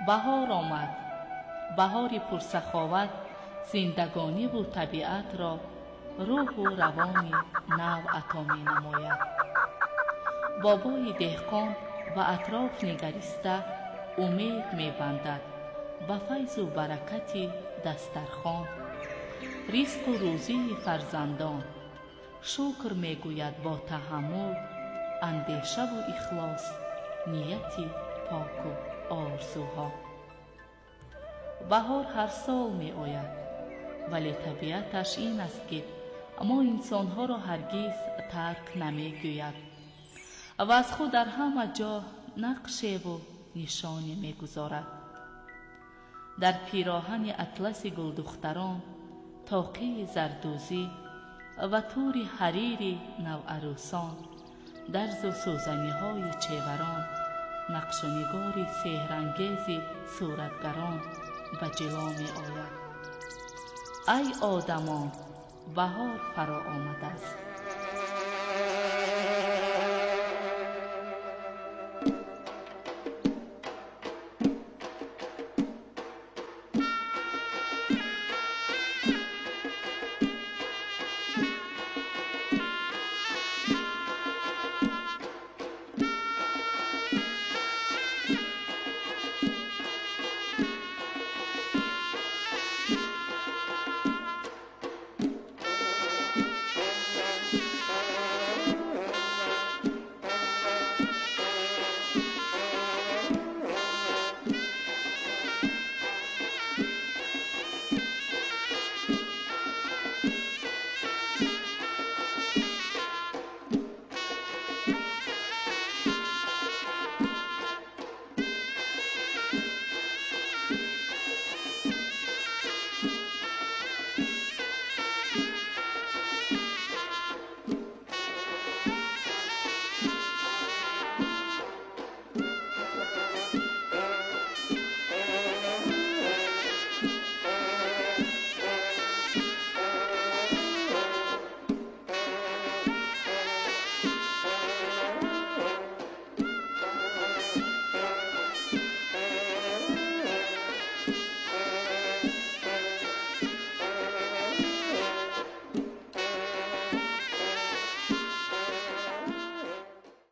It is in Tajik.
Баҳор омад. Баҳори пурсаховат зиндагониву табиатро рӯҳу равони нав ато менамояд. Бобои деҳқон ба атроф нигариста умед мебандад ба файзу баракати дастархон, ризқу рӯзии фарзандон. Шукр мегӯяд бо таҳаммул, андешаву ихлос, нияти поку орзуҳо. Баҳор ҳар сол меояд, вале табиаташ ин аст, ки мо инсонҳоро ҳаргиз тарк намегӯяд ва аз худ дар ҳама ҷо нақшеву нишоне мегузорад. Дар пироҳани атласи гулдухтарон, тоқии зардӯзӣ ва тури ҳарири наварӯсон, дарзу сӯзаниҳои чеварон, нақшу нигори сеҳрангези суратгарон ба ҷило меояд. Ай одамон, баҳор фаро омадааст.